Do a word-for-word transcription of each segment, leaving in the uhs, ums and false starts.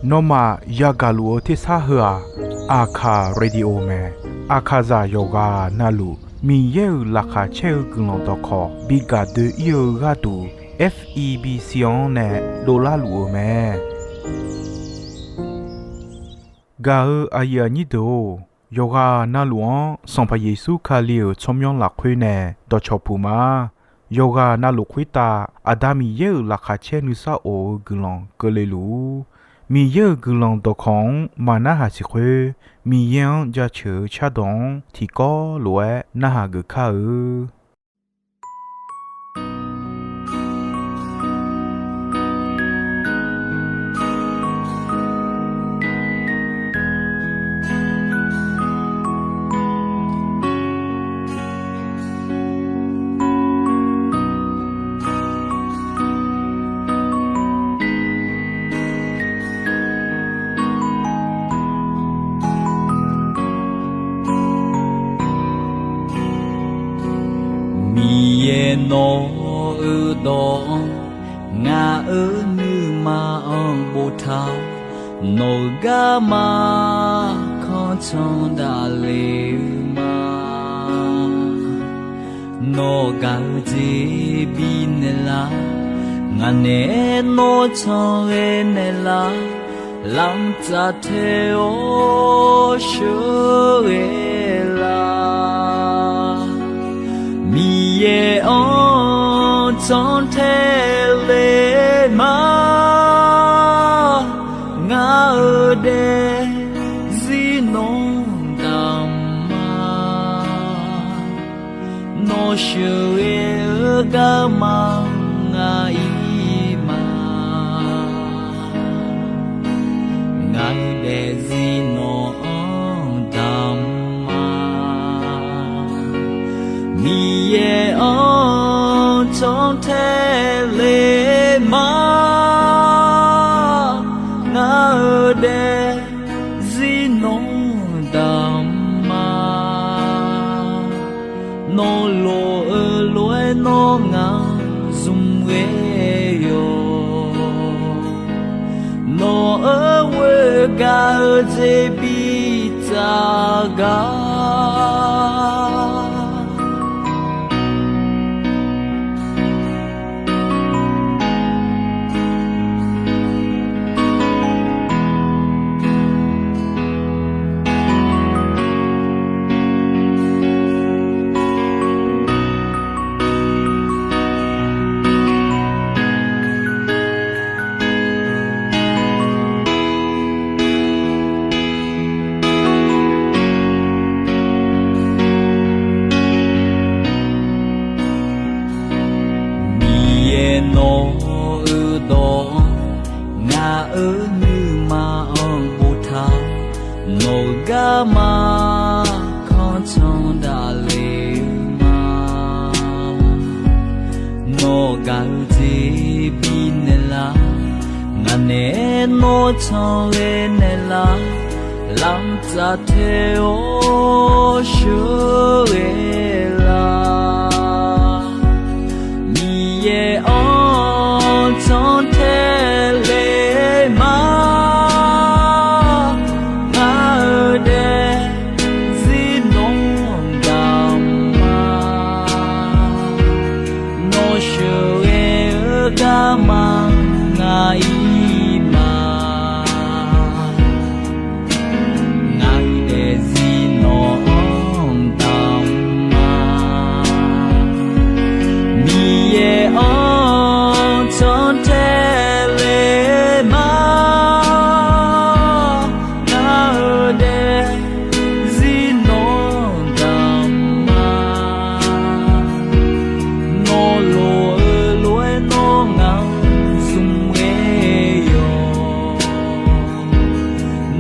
Nawmaf yagaq luf-eu tersar heu-aq, Aqkaq Radio mae. Aqkaqzaq yawqghaq navluf Miqyaer-euq laqkhaq caer-eu guiqlanq dawqkawq bi gaq doe-ir-eu gharduq, F E B C-anr nae dovlar luf-eu mae. Gaq-eu aqyuif aqnyir deuq-or, yawqghaq navluf-anr Sanqpaq Yeqsur Kali-euq tsawrmyanr lafkhoer nae dawqcawq puq ma. Yawqghaq navluf khoertav Aqda Miqyaer-euq laqkhaq caer nuisar of-eu guiqlanq keuvle luf-ur. Miqyaer-euq guiqlanq dawqkawq-anr maqnarhaq siq khoer, Miqyaer-anr jaceuq-eu cardawq-anr tiqkawv lof-aer narhaq geuf kar-eu. Miqyaer nawq-eu dawq-anr ngaq-euq nuima-anr boftaq-awr, nawq-eu garma kanr can daqle-eu ma. Nawq gaq-eu jeq bifnaeq lar, ngaq naeq-aer nawr can ghae naeq lar, lamq tsaf tae-awr sheuqghae lar. Miqyaer-anr can tae le ma, ngaq-euq daefzir nawr damq ma. Nawr sheuqghae-eu garma ngaq-ir ma. Ngaq-euq daefzir nawq-anr damq ma. Miqyaer-anr can tae le ma, ngaq-euq daefzir nawr damq ma. Nawr loq-eu lof-aer nawr ngaq zmq ghae yawq. Nawq-euq ghoer gaq-eu jeq bitsaf gar. Miqyaer nawq-eu dawq-anr ngaq-euq nuima-anr boftaq, nawq-eu garma kanr can daqle-eu ma. Nawq gaq-eu jeq bifnaeq lar, ngaq naeq-aer nawr can ghae naeq lar, lamq tsaf tae-awr sheuqghae lar. Miqyaer-anr can tae le ma, ngaq-euq daefzir nawr damq ma. Nawr sheuqghae-eu garma ngaq-ir ma. Ngaq-euq daefzir nawq-anr damq ma. Miqyaer-anr can tae le ma, ngaq-euq daefzir nawr damq ma. Nawr loq-eu lof-aer nawr ngaq zmq ghae yawq.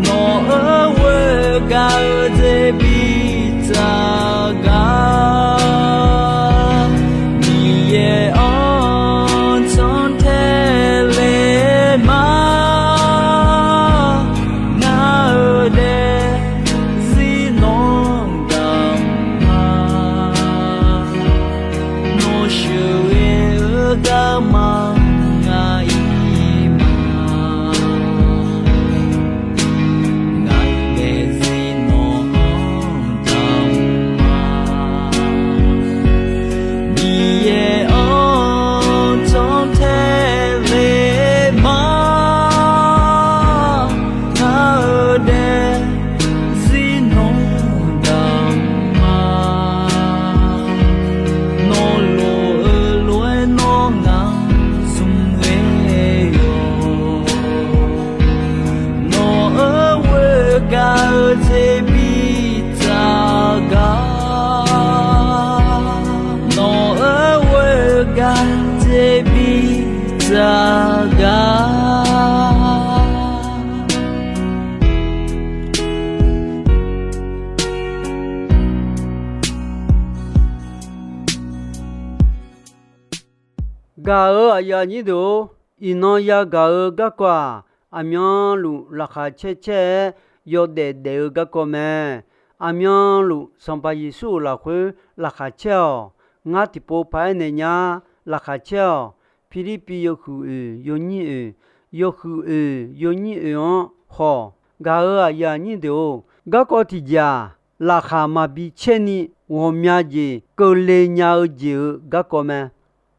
Nawq-euq ghoer gaq-eu jeq bitsaf gar. Miqyaer-anr can tae Gaq-euq aqyuif aqnyir deuq-or, iqnan yagaq-eu garkawv-aq, aqmyanluf laqkhaq caer caer-aer yawdaef daef-eu garkawv mae. Aqmyanluf Sanqpaq Yeqsur-euq lafkhoer laqkhaq caer-awq. Ngar tiqpov paq-aer naeq nya, laqkhaq caer-awq. Pirlirpiv yawhuiq oeq yawnyir oeq, yawhuiq oeq yawnyir oeq-anr haw-awq. Gaq-euq aqyuif aqnyir deuq-or, garkawv tiqjeq-aq, laqkhaq maqbi caer ni ghawqmya jeq keuvle nya-eu jeq-euq garkawv mae.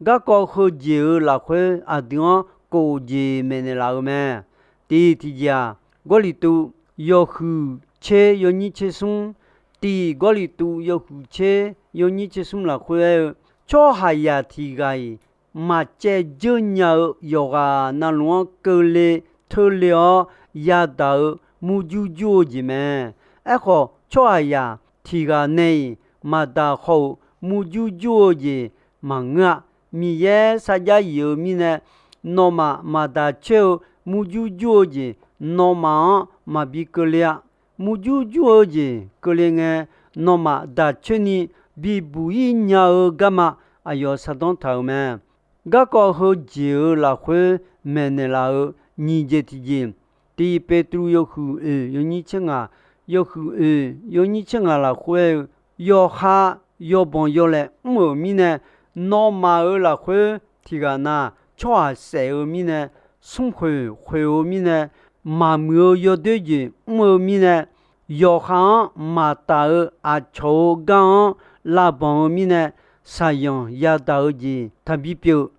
Garkawv heujeq-euq lafkhoer aqdui-anr kof jeq maeqnaeq laf-eu mae. Tiq tiqjeq-aq, Gawrliqtu yawhuiq tser yawnyir tser smr, tiq Gawrliqtu yawhuiq tser yawnyir tser smr lafkhoer aer-eu, tsawrhaqzaq tiq ghaq-iq maqcaev dzeur nya-eu yawqghaq navluf-anr keuvle teule-awr yadaq-eu murjur jur-eu jeq mae. Aerkhawf, tsawrhaqzaq tiq ghaq nae-iq maqdaq haw-euq murjur jur-eu jeq maqngeur-a. Miqyaer sarjax yif-eu mirnae, nawmaf maqdaq coer-eu murjur jur-eu jeq nawmaf-anr maqbi keuvle-a. Murjur jur-eu jeq keuvle ngae, nawmaf daq coer ni bibuq-ir nya-eu garma aqyawf shardanr taq-euq mae. Garkawv heujeq-euq lafkhoer maeqnaeq laf-eu nyiq jeq tiqjeq, tiq Beqtuvluv yawhuiq oeq yawnyir tser ngaq, yawhuiq oeq yawnyir tser ngaq lafkhoer aer-eu, yawqha yawbanq yawlaeq mr-euq mirnae, nawmaf-euq lafkhoer tiq ghaq na, tsawrhaq saef-eu mirnae, smrkhoeq khoeq-eu mirnae, maqmuiq-eu yawdoer jeq mr-eu mirnae, yawqha-anr maqtaf-eu aqcawq-euq gar-anr lavbanq-eu mirnae, shaqzanq yadaq-eu jeq taqbi pyeuf.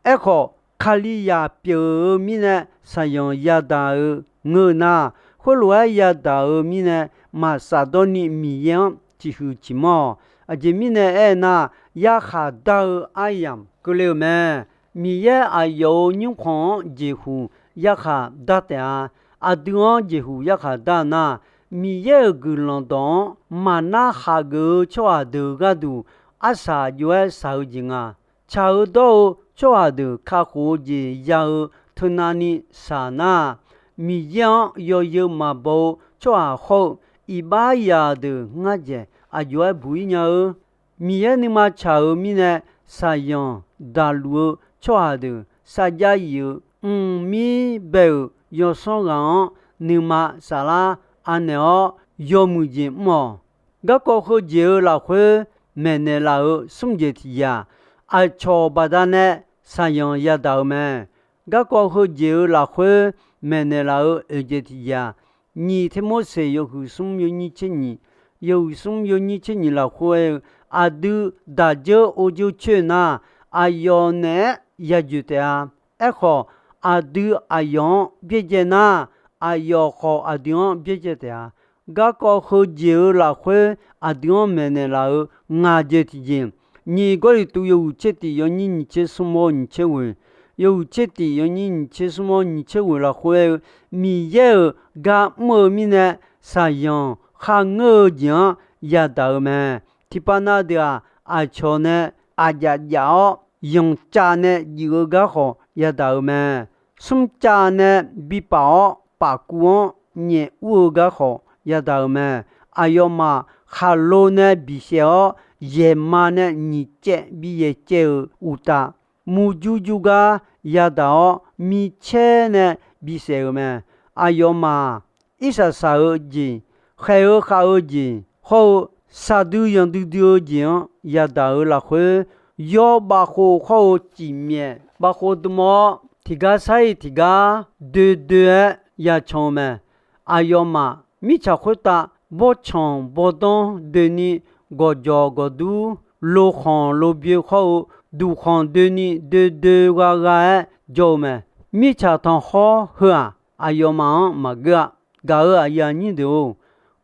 Aerkhawf, Kalizaq pyeuf-eu mirnae shaqzanq yadaq-eu ngeur nar, khoerlof-aer yadaq-eu mirnae maqsaf dawrni Miqyaer-anr ciqhuiq ciqmanr-awq. Aqjeq mirnae aernar, yarkhaq dar-eu aryamq keuvle-euq mae. Miqyaer aqyawf-euq nymrkhanq-anr jeqhuq yarkhaq dar taef-a. Aqdui-anr jeqhuq yarkhaq dar nar, Miqyaer-euq guiqlanq dawq-anr maqnar hageuf-eu tsawrhaq deuq gharduq arsaq jov-aer shaq-eu jeq nga. Tsaq-eu dawr-eu tsawrhaq deuq kakhof-eu jeq ya-eu teunavni shaq nar, Miqyaer-anr yawzeu maqbaw-eu tsawrhaq hawr-eu iqbax zaqdeuq ngar dzaeq aqjox-aer buq-ir nya-eu. Miqyaer nuima tsaq-euq mirnae, shaqzanq daqluf-eu tsawrhaq deuq sarjax yif-eu mqmir bae-euq yawsanr ghaq-anr nuima saflar anaeq-awr yawmuiq jeq mr-awq. Garkawv heujeq-euq lafkhoer maeqnaeq laf-euq smr jeq tiqjeq-aq, aqcawq baqdanae shaqzanq yadaq-eu mae. Garkawv heujeq-euq lafkhoer maeqnaeq laf-euq oeq jeq tiqjeq-aq, nyiq Tirmorseq yawhuiq smr yawnyir tser nyiq, yawhuiq smr yawnyir tser nyiq lafkhoer aer-eu, aqdui daq dzeur or dzeur coer nar, aqyawf naeq-aer yadzoeq taef-a. Aerkhawf, aqdui aqyawf-anr byaerdzae nar, aqyawf khawf aqdui-anr byaerdzae taef-a. Garkawv heujeq-euq lafkhoer aqdui-anr maeqnaeq laf-euq ngaq jeq tiqjeq, nyiq Gawrliqtu yawhuiq tser tiq yawnyir nyiq tser smr-awr nyiq tser ghoeq, yawhuiq tser tiq yawnyir nyiq tser smr-awr nyiq tser ghoeq lafkhoer aer-eu, Miqyaer-euq gar mr-eu mirnae, shaqzanq kharngeur-eu jeq-anr yadaq-eu mae. Tiqpav na deuq-aq, aqcawq nae aqjaf jaf-awr, yanqcav nae juif-eu gar khawf yadaq-eu mae. Smrcav nae bipaf-awr, pafkuv-anr nyaef ur-eu gar khawf yadaq-euq mae. Aqyawfmaf khaqlo nae bisaef-awr, yaeqma nae nyiq caev bi yaeq caev-euq uqtaf, murjur jur gar yadaq-awr, micaer nae bisaef-euq mae. Aqyawfmaf irsaq saq-eu jeq, khaeq-eu khav-eu jeq hawr-eu, saqdui yanqdui dui-eu jeq-anr yadaq-euq lafkhoer, yawr bavkhov hawr-eu cifmyaef bavkhov dm-awr, tiqgar sar-iq tiqgar doe doe-aer yacan-eu mae. Aqyawfmaf mirtsaq khoertav bawrtsanq bawrdanr doeni, gawqjawq gawqdur, lokhanq lobyoe hawr-eu, duqkhanq doeni doe doe gha gha-aer jawr-eu mae. Mirtsaq tanqkhawr heu-aq, aqyawfmaf-anr maqgeur-a. Gaq-euq aqyuif aqnyir deuq-or,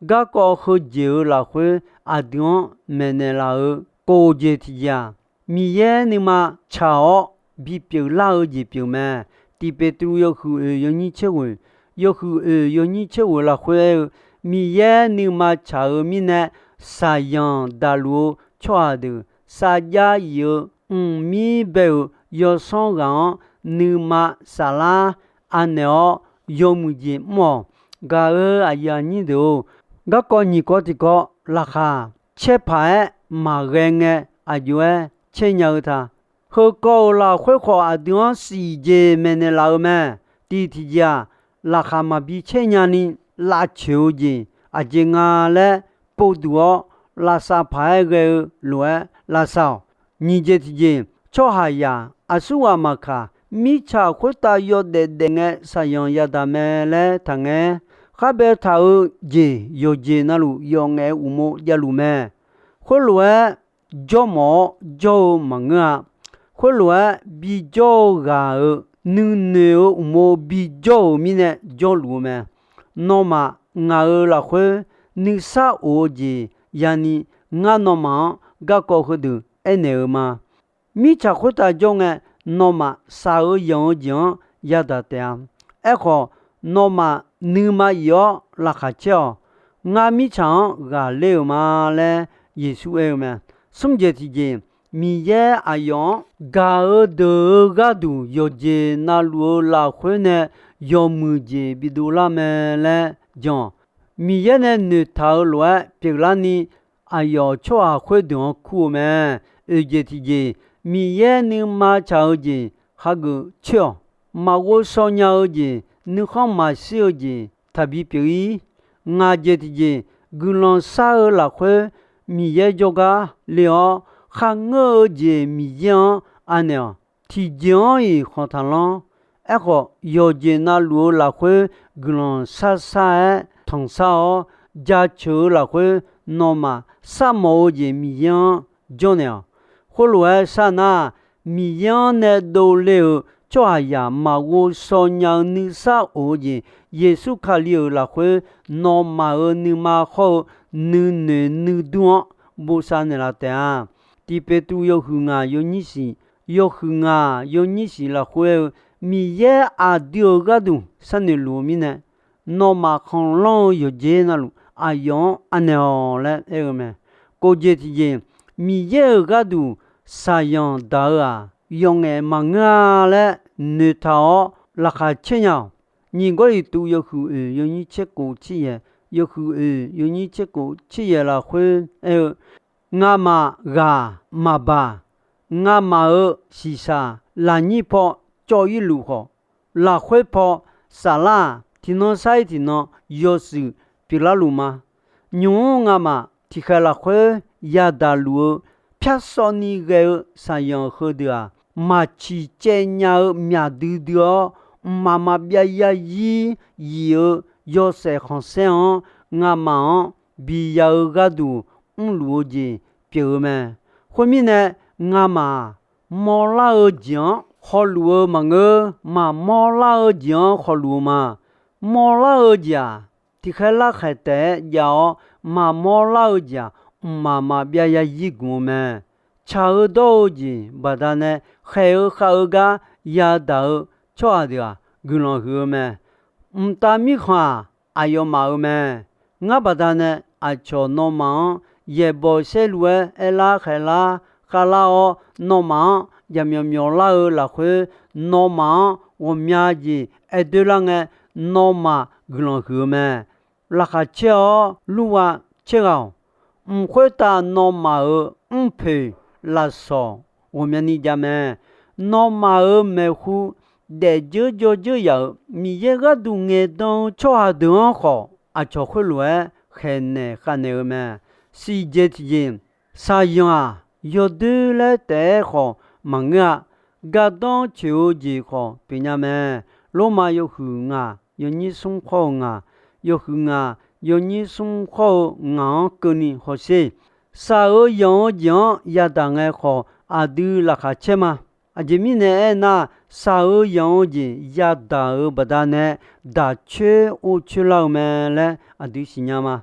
garkawv heujeq-euq lafkhoer aqdui-anr maeqnaeq laf-euq kof jeq tiqjeq-aq, Miqyaer nuima tsaq-awr bipyeuf lar-eu jeq pyeuf mae. Tiq Beqtuvluv yawhuiq oeq yawnyir tser ghoeq, yawhuiq oeq yawnyir tser ghoeq lafkhoer aer-eu, Miqyaer nuima tsaq-euq mirnae, shaqzanq daqluf-eu tsawrhaq deuq sarjax yif-eu mqmir bae-euq yawsanr ghaq-anr nuima saflar anaeq-awr yawmuiq jeq mr-awq. Gaq-euq aqyuif aqnyir deuq-or, garkawv nyiq kawv tiqkawv laqkhaq caer paq-aer maqghae ngae, aqjox-aer caer nya-eu ta. Heukawv-euq lafkhoer khawf aqdui-anr siqjeq maeqnaeq laf-eu mae. Tiq tiqjeq-aq, laqkhaq maqbi caer nyani lavcoeq-eu jeq aqjeq nga laer povduq-awr, lavsav paq-aer ghae-eu lof-aer lavsav-awq. Nyiq jeq tiqjeq, tsawrhaqzaq aqsurghaq maqkaq, mirtsaq khoertav yawdaef daef ngae shaqyanq yadaq mae laer taqngaer. Khar baetaq-eu jeq yawqjeq navluf yawf ngaef-eu uqmov javluf mae. Khoerlof-aer jawrmawf-awr jawr-eu maqngeur-a. Khoerlof-aer bijawr-eu ghaq-euq nuinoeq-eu uqmov bijawr-euq mirnae jawrluf-eu mae. Nawmaf ngaq-euq lafkhoer nuisar of-eu jeq yani ngar nawmaf-anr garkawv heudeuq aernaeq-eu ma. Mirtsaq khoertav jawr ngae, nawmaf shaq-eu yanq-eu jeq-anr yadaq taef-a. Aerkhawf, nawmaf nuima if-awr laqkhaq caer-awq. Ngar mirtsaq-anr ghaqler-euq ma laer Yeqsur aer-eu mae. Smr jeq tiqjeq, Miqyaer aqyawf-anr gaq-eu deuq-eu gharduq yawqjeq navluf-eu lafkhoer nae yawmuiq jeq bidov lar mae laer jan-awq. Miqyaer nae noeqtaq-eu lof-aer pyeuflarni aqyawf tsawrhaq khoerdeuq-anr kur-eu mae. Oeq jeq tiqjeq, Miqyaer nuima tsaq-eu jeq hageuf coer-awq. Maqghov shaw nya-eu jeq, nuikhanr maqshir-eu jeq taqbi pyeuf-ir. Ngaq jeq tiqjeq, guiqlanq shar-eu lafkhoer Miqyaer jawrgar le-awr, kharngeur-eu jeq Miqyaer-anr anaeq-awq. Tiqjeq-anr-iq khanq taqlanr. Aerkhawf, yawqjeq navluf-eu lafkhoer guiqlanq shar shar-aer tanqshar-awr, jaceuq-eu lafkhoer nawmaf sharmawf-eu jeq Miqyaer-anr janrnaeq-awq. Khoerlof-aer sharnar, Miqyaer-anr nae dovle-euq tsawrhaqzaq maqghov shaw nya-eu nuisar of-eu jeq, Yeqsur Kali-euq lafkhoer nawmaf-euq nuima hawr-eu nuinoeq nuidur-anr bosav naeqlaf taef-a. Tiq Peqtruv yawhuiq ngaq yawnyir siq, yawhuiq ngaq yawnyir siq lafkhoer-eu, Miqyaer aqdui-euq gharduq sharnoeq luf-eu mirnae, nawmaf khanqlanr-eu yawqjeq navluf aqyawf-anr anaeq-awq laer aer-eu mae. Kof jeq tiqjeq, Miqyaer-euq gharduq shaqzanq daq-eu-aq, yawf ngaef maqngeur-a laer noeqtaq-awr laqkhaq caer nya-awq. Nyiq Gawrliqtu yawhuiq oeq yawnyir tser kof tser yaeq, yawhuiq oeq yawnyir tser kof tser yaeq lafkhoer aer-eu, ngamaf ghaq maqbaq, ngamaf-euq shiqshaq lafnyir paw cawv-ir luf khawf, lafkhoer paw saflar-aq, tiqnan sar-ir tiqnan yawshuif pyeuflar luf ma. Nymq-mr ngamaf tiqkhaeq lafkhoer yadaq luf-eu pyarsaw ni ghae-eu shaqzanq heudeuq-aq, maq ciqcaev nya-eu myaq duidui-awr, mqmaq maqbyav yarzir yif-eu yawshaef khanqsaer-anr ngamaf-anr biya-eu gharduq mrluf-eu jeq pyeuf-eu mae. Khoermirnae, ngamaf-aq, mawrlar-eu jeq-anr khawluf-eu maqngeur, maqmawr lar-eu jeq-anr khawluf-eu ma. Mawrlar-eu jeq-aq, tiqkhaer larkhaeq taef-aer jav-awr, maqmawr lar-eu jeq-aq, mqmaq maqbyav yarzir gmq-eu mae. Tsaq-eu dawr-eu jeq baqdanae khaeq-eu khav-eu gar yadaq-eu tsawrhaq deuq-aq, guiqlanq huiq-eu mae. Mqtav Mirkhanq-aq, aqyawfmaf-euq mae. Ngar baqdanae aqcawq nawmaf-anr yaeqbawq saerlu-aer aerlar khaeqlar khavlar-awr, nawmaf-anr jaqmyawf myawf lar-eu lafkhoer, nawmaf-anr ghawqmya jeq aerdoer lar ngae, nawmaf guiqlanq huiq-eu mae. Laqkhaq caer-awr lurgha caer ghaq-awq. Mq khoertav nawmaf-euq mrpoeq lafsawq ghawqmyani jav mae. Nawmaf-euq maeqhu daefdzeur dzawdzeur yaf-euq Miqyaer gharduq ngaeqdan-eu tsawrhaq deuq-anr khawf, aqcawq khoerlof-aer khaeqnaeq khavnaeq-eu mae. Siqjeq tiqjeq, shaqzanq-aq, yawdoer laer taef-aer khawf maqngeur-a. Gardanr coeq-eu jeq khawf pyeufnya mae. Lormav yawhuiq ngaq yawnyir smr khawr-eu ngaq, yawhuiq ngaq yawnyir smr khawr-eu ngaq-anr keuvni hawsher. Shaq-eu yanq-eu jeq-anr yadaq ngae khawf, aqdui laqkhaq caer ma. Aqjeq mirnae aernar, shaq-eu yanq-eu jeq yadaq-euq baqdanae daq coer or coer lar-eu mae laer aqdui siqnya ma.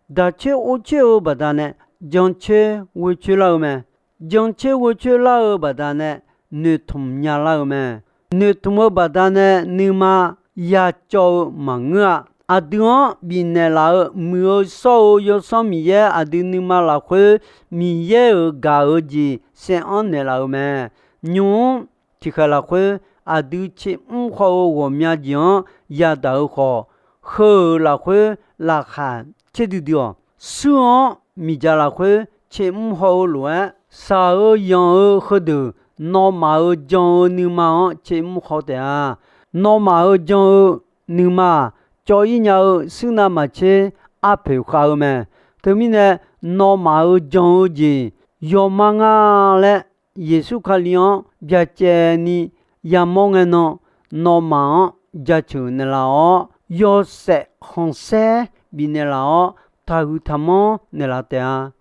Daq coer or coer-eu baqdanae jan coer ghoe coer lar-eu mae. Jan coer ghoe coer lar-eu baqdanae noeqtmq nya lar-eu mae. Noeqtmq-eu baqdanae nuima yacawv-eu maqngeur-a. Aqdui-anr bifnaeq laf-eu Muiq-eu Shawr-eu Yawsanr Miqyaer aqdui nuima lafkhoer Miqyaer-euq gaq-eu jeq saeranr naeqlaf-eu mae. Nymq-mr tiqkhaeq lafkhoer aqdui tsermr haw-eu ghawqmya jeq-anr yadaq-eu khawf, heu-euq lafkhoer laqkhaq caer duidui-awq. Shuir-anr miqdzaq lafkhoer tsermr haw-eu lof-aer, shaq-eu yanq-eu heudeuq nawmaf-euq jan-eu nuima-anr tsermr khaw taef-a. Nawmaf-euq jan-eu nuima-aq, cawv-ir nya-eu suirnav maqtser arpoeq khav-eu mae. Teumirnae, nawmaf-euq jan-eu jeq yawma nga laer, Yeqsur Kali-anr byacaevni yamawr ngae nan, nawmaf-anr jaceuq naeqlaf-awr, yawshaef khanqsaer bifnaeq laf-awr, taqhuiq taqmanr naeqlaf taef-a.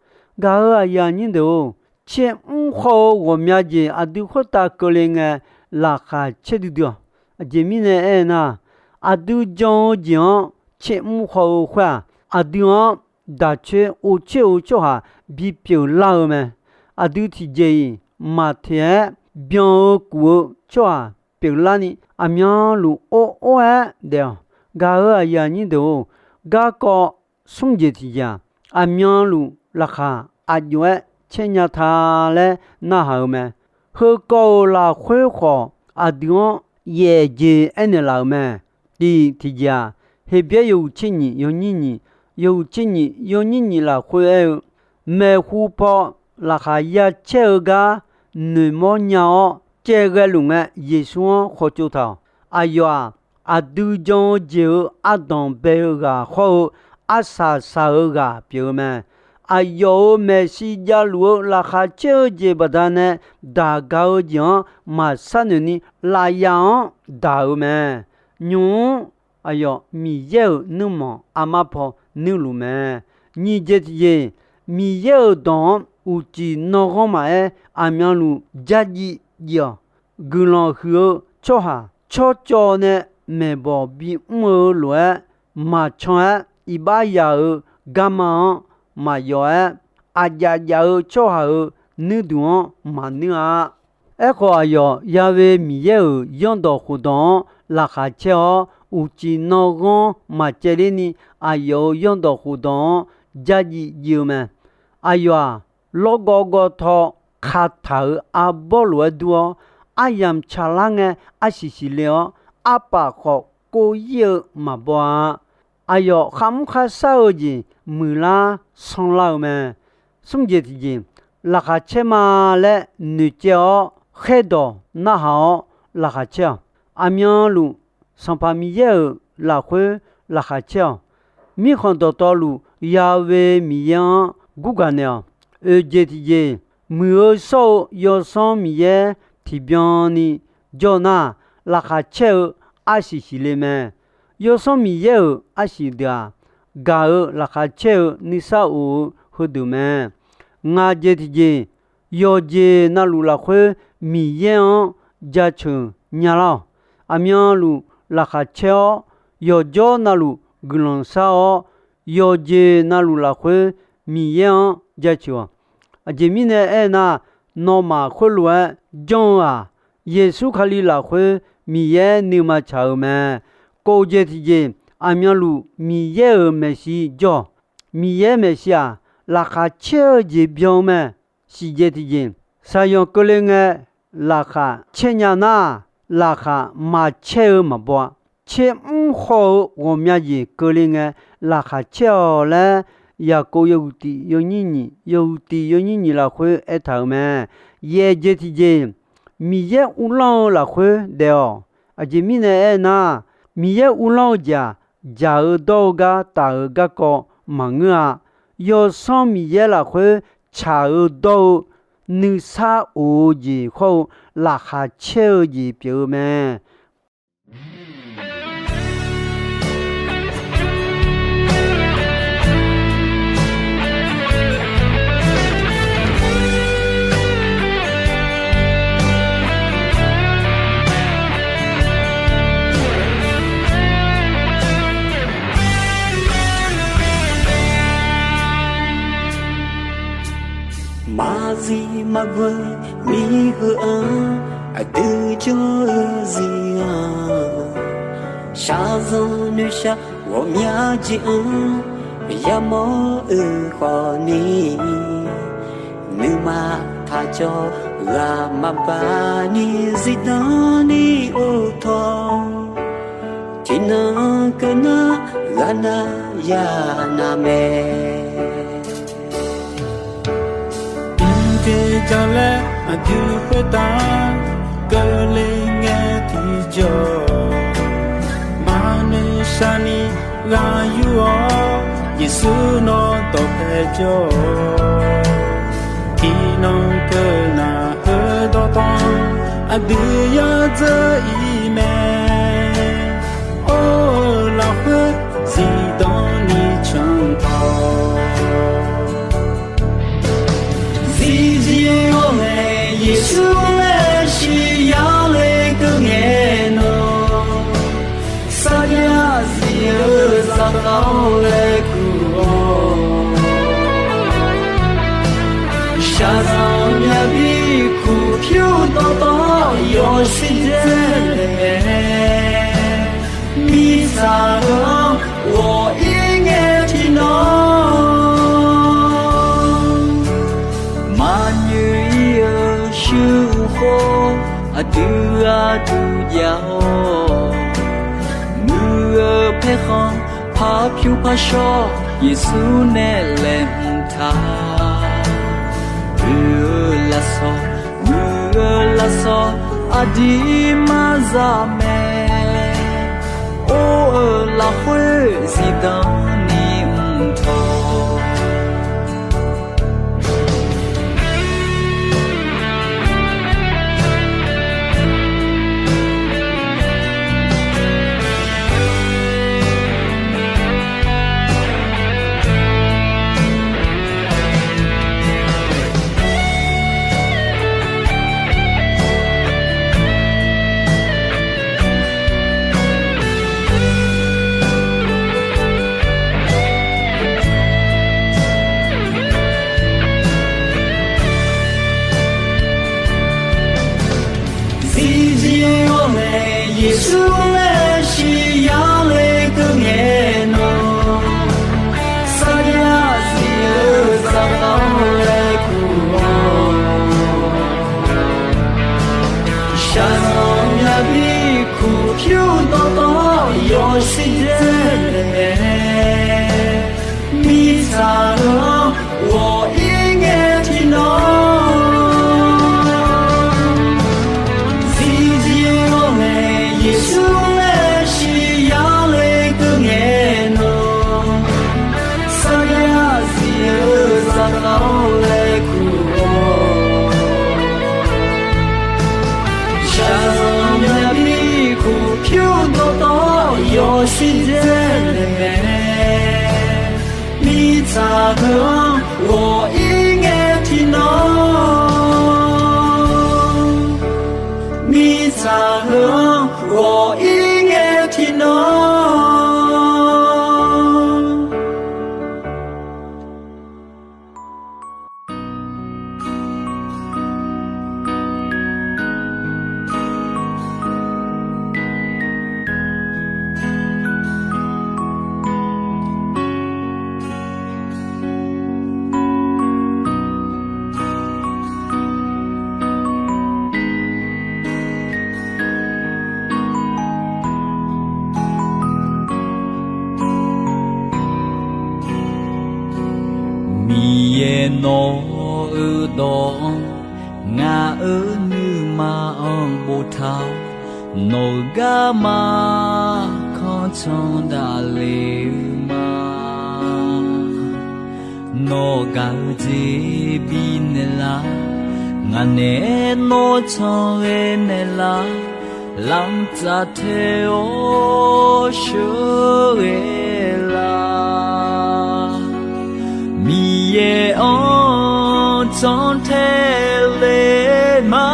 Gaq-euq aqyuif aqnyir deuq-or, tsermr khaw-eu ghawqmya jeq aqdui khoertav keuvle ngae, laqkhaq caer duidui-awq. Aqjeq mirnae aernar, aqdui jan-eu jeq-anr tsermr khaw-eu khoer-aq, aqdui-anr daqcoer ovcoer-eu tsawrhaq bipyeuf lar-eu mae. Aqdui tiqjeq-iq maqteq-aer byan-eu kuf-eu tsawrhaq pyeuflarni, aqmyanluf or or-aer daef-awq. Gaq-euq aqyuif aqnyir deuq-or, garkawv smr jeq tiqjeq-aq, aqmyanluf laqkhaq aqjox-aer caer nya ta laer narhaq-eu mae. Heukawv-euq lafkhoer khawf, aqdui-anr yaef jeq aernaeq laf-euq mae. Tiq tiqjeq-aq, Heqbyaer yawhuiq tser nyiq yawnyir nyiq, yawhuiq tser nyiq yawnyir nyiq lafkhoer aer-eu, maeqhu paw laqkhaq ya caer-eu gar noeqmawr nya-awr caev ghaeluf ngae, Yeqsur-anr khawtsov taq-awq. Aqyawf-aq, aqdui jan-eu jeq-euq ardanq bae-eu ghaq hawr-eu, arsaq saq-eu ghaq pyeuf-eu mae. Aqyawf-euq maeqshi javluf-eu laqkhaq caer-eu jeq baqdanae daq gaq-eu jeq-anr maqsar noeq ni, lafyaf-anr daq-eu mae. Nymq-mr aqyawf Miqyaer-euq nuirmanq armar paw nuirluf mae. Nyiq jeq tiqjeq, Miqyaer-euq dawq-anr uqcif nanghanr maqaer, aqmyanluf dzardziv dziv-awq. Guiqlanq huiq-eu tsawrhaq tsawrcawv nae maeqbawq bimr-eu lof-aer, maqcan-aer iqbax yaq-euq garma-anr maqyawf-aer, aqjav jav-eu tsawrhaq-euq nuirduq-anr maqnuir-a. Aerkhawf, aqyawf Ya'we Miqyaer-euq zanrdawq khofdawq-anr laqkhaq caer-awr, uqcif nanghanr maqcaevler ni, aqyawf-euq zanrdawq khofdawq-anr dzardziv dziv-eu mae. Aqyawf-aq, lawrgawv gawvtaw kataq-euq arbawr lof-aer dur-awr, aryamq tsaqlar ngae arsiq siqle-awr, arpaf khawf kov-ir-eu maqbaw-a. Aqyawf kharmr kharshar-eu jeq muiqlar sanrlar-eu mae. Smr jeq tiqjeq, laqkhaq caer ma laer noeqcaev-awr khaerdawq narhaq-awr laqkhaq caer-awq. Aqmyanluf Sanqpaq Miqyaer-euq lafkhoer laqkhaq caer-awq. Mirkhanq dawqtawvluf Ya'we Miqyaer-anr gurgaq naeq-awq. Oeq jeq tiqjeq, muiq-eu shawr-eu Yawsanr Miqyaer tiqbyan ni jawr nar, laqkhaq caer-eu arsiq siqle mae. Yawsanr Miqyaer-euq arsiq deuq-aq, gaq-eu laqkhaq caer-eu nuisar of-eu heudeuq mae. Ngaq jeq tiqjeq, yawqjeq navluf lafkhoer Miqyaer-anr jaceuq nyalar-awq. Aqmyanluf laqkhaq caer-awr, yawqjawr navluf guiqlanq shar-awr, yawqjeq navluf lafkhoer Miqyaer-anr jaceuq-awq. Aqjeq mirnae aernar, nawmaf khoerlof-aer janr-eu-aq, Yeqsur Kali lafkhoer Miqyaer nuima tsaq-eu mae. Kov jeq tiqjeq, aqmyanluf Miqyaer-euq maeqshi jawr-awq. Miqyaer maeqshi-aq, laqkhaq caer-eu jeq byan-eu mae. Siqjeq tiqjeq, shaqyanq keuvle ngae laqkhaq caer nya nar, laqkhaq maqcaer-eu maqbaw-a. Caer mr haw-eu ghawqmya jeq keuvle ngae laqkhaq caer-awq laer, Yaqkov yawhuiq tiq yawnyir nyiq, yawhuiq tiq yawnyir nyiq lafkhoer aertaq-euq mae. Yaeq jeq tiqjeq, Miqyaer uvlanr-eu lafkhoer daef-awq. Aqjeq mirnae aernar, Miqyaer uvlanr-eu jeq-aq, dzaq-eu dawr-eu gar taf-eu garkawv maqngeur-a. Yawsanr Miqyaer lafkhoer tsaq-eu dawr-eu nuisar of-eu jeq hawr-eu laqkhaq caer-eu jeq pyeuf-eu mae. Maqzif maqghoe miqhuiq-anr, aqdui jawr-eu zir-anr, shaqzanq noeqshaq ghawqmya jeq-anr yamawr-eu khawfni, nuima taqcawv ghaq maqbaq ni zifdan ni uvtawr, tiqnan keuv nar ghaq nar ya nar mae. Mqdui jalaer Aqdui khoertav keuvle ngae tiqjawr, maqnoeq shaqni ghaq yur-awr, Yeqsur nawr dawqpae jawr-awq. Tiqnan keuv naq heudawq tanq, aqdui yadzeur ir mae. Or-eu lafkhoer zifdan ni canq tawq. Zifzif ghawqnaeq Yeqsur laer shiq yale keuv ngae nawr, sarjax zif-eu zaqkhav-awr laer kur-awr, shaqzanq myavbi kuq pyur dawqtawv yawshuif dzae naeq mae. Mirtsaq heu-anr ghawq ir ngae tiqnan, maqnyoeq ir-eu shuir uq khawf, aqdui gharduq jav-awr, muiq-eu paerkhanq par pyur par shawr, Yeqsur nae laeqhmq taq. Oe-eu lafsawq, muiq-eu lafsawq, aqdui maqzaq mae. Or-eu lafkhoer zifdan ni mq tawq. Zifzif ghawqnaeq Yeqsur laer shiq yale keuv ngae nawr, sarjax zif-eu zaqkhav-awr laer kur-awr, shaqzanq myavbi kuq pyur dawqtawv yawshuif dzae naeq mae. Mirtsaq heu-anr ghawq ir ngae tiqnan, zifzif ghawqnaeq Yeqsur laer shiq yale keuv ngae nawr, sarjax zif-eu zaqkhav-awr laer kur-awr, shaqzanq myavbi kuq pyur dawqtawv yawshuif dzae naeq mae. Mirtsaq heu-anr ghawq ir ngae tiqnan, mirtsaq heu-anr ghawq ir ngae tiqnan. Miqyaer nawq-eu dawq-anr, ngaq-euq nuima-anr boftaq-awr, nawq-eu garma kanr can daqle-eu ma. Nawr gaq-eu jeq bifnaeq lar, ngaq naeq-aer nawr can ghae naeq lar, lamq tsaf tae-awr sheuqghae lar. Miqyaer-anr can tae le ma,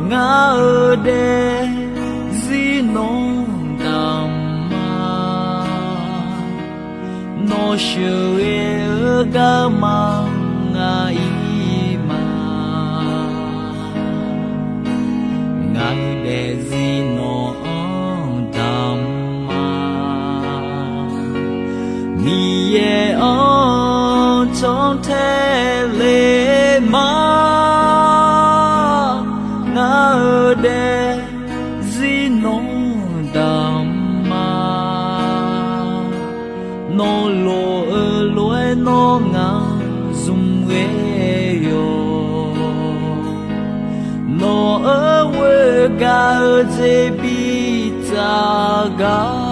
ngaq-euq daefzir nawr damq ma. Nawr sheuqghae-eu garma ngaq ir ma. Ngaq-euq daefzir nawq-anr damq ma. Miqyaer-anr can tae le ma, ngaq-euq daefzir nawr damq ma. Nawr lof-eu lof-aer nawr ngaq zmq ghae yawq. gaq-eu jeq bi tsaf gar.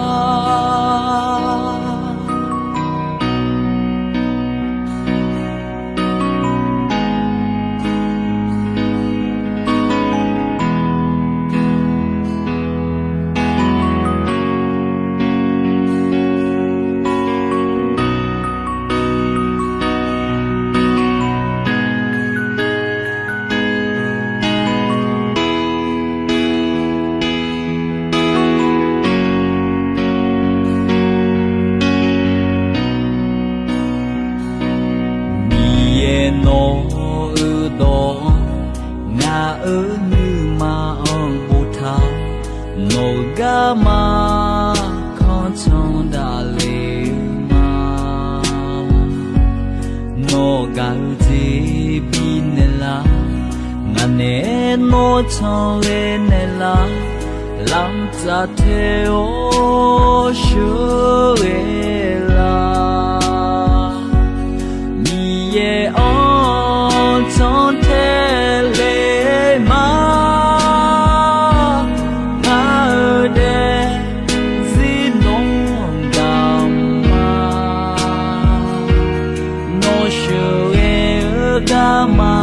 Miqyaer, nawq-eu dawq-anr ngaq-euq nuima-anr boftaq, nawq-eu garma kanr canr daqle-eu ma. Nawq gaq-eu jeq bi naeqlaf, ngaq nae nawr canle naeqlaf, lamq tsaf tae-awr sheuqghae laf. Miqyaer-anr cantae le ma. Ngaq-euq daefzir nawr-anr damq ma. Nawr sheuqghae-eu garma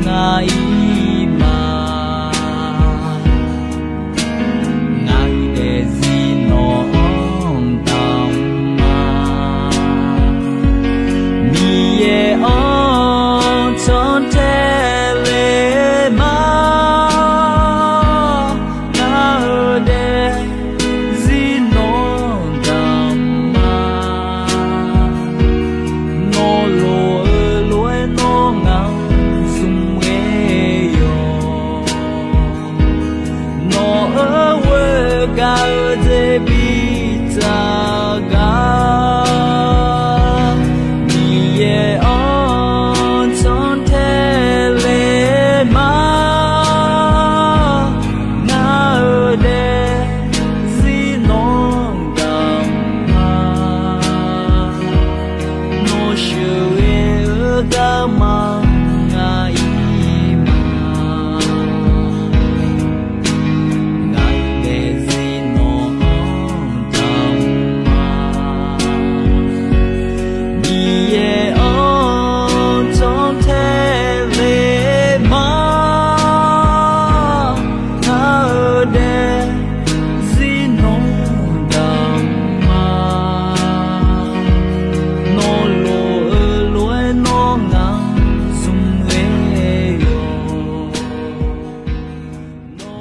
ngaq-ir ma. Ngaq-euq daefzir nawq-anr damq ma. Miqyaer-anr cantae le ma. Ngaq-euq daefzir nawr-anr damq ma. Nawr lof-eu lof-aer nawr ngaq-anr zmq ghae-awq. Nawq-eu ghoer gaq-eu jeq bi tsaf gar. Miqyaer-anr cantae le ma. Ngaq-euq daefzir nawr-anr damq ma. Nawr sheuqghae-eu garma ngaq-ir ma. Ngaq-euq daefzir nawq-anr damq ma. Miqyaer-anr cantae le ma. Ngaq-euq daefzir nawr-anr damq ma. Nawr lof-eu lof-aer nawr ngaq-anr zmq ghae-awq.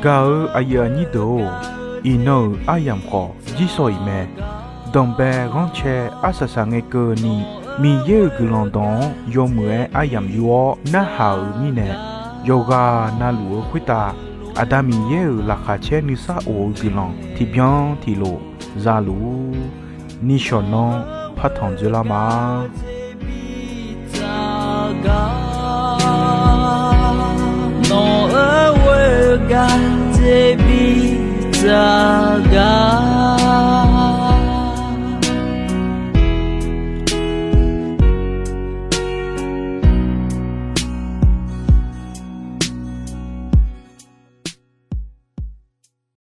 Gaq-eu aqyuif aqnyir deuq-or, iqnan-euq aryamq khawf jirsawq iq mae. Danqbae ghanrcae arsaq saq ngae keuvni, Miqyaer-euq guiqlanq dawq-anr yawmuiq-aer aryamq yur-awr narhaq-euq mirnae, yawqghaq na luf-eu khoertav Aqda Miqyaer-euq laqkhaq caer nuisar of-eu guiqlanq tiqbyan tiqlof za luf-ur. Nishawq nanr partanq dzoerlar ma. Nawq-eu ghoer gaq jeq bi tsaf